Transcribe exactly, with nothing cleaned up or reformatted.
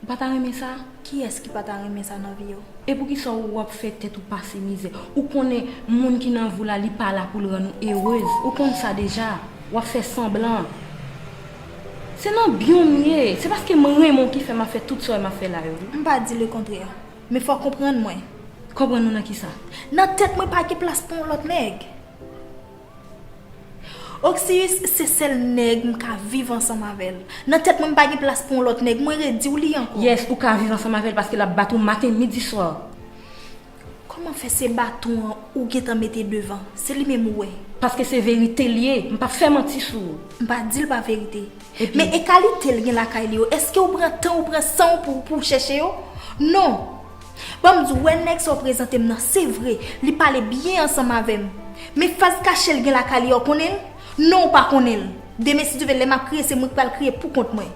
Pa ta renmen sa? Kiyès ki pa ta renmen sa nan vi yo? E poukisa w ap fè tèt ou pase mizè? Ou konnen moun ki nan vi w la, li pa la pou l rann ou erez. Ou konn sa deja. W ap fè sanblan. Se nan byen w m ye. Se paske m renmen w ki fè m ap fè tout sa w m ap fè la yo. M pa di lekontrè. Men fò w konprann mwen. Konprann ou nan kisa? Nan tèt mwen pa gen plas pou yon lòt nèg. Oksiyis se sèl nèg m ka viv ansanm avè l. Nan tèt mwen m pa gen plas pou yon lòt nèg, mwen redi w li ankò. Yes, ou ka viv ansanm avè l paske l ap bat ou maten, midi, swa. Kòman fè se baton an ou gentan mete devan? Se li menm ou wè. Paske se verite l ye, m p ap fè manti sou ou. M pa di l pa verite. Epi- Men e kalite l gen lakay li yo, èske ou pran tan ou pran san w pou, pou w chèche yo? Non. Ban m di w, wè nèg sa w prezante m nan, se vre, li pale byen ansanm avè m. Men faz kache l gen lakay li yo, konnen l? Non, ou pa konnen l. Demen, si Dye vle, lè m ap kriye, se mwen k pral kriye pou kont mwen.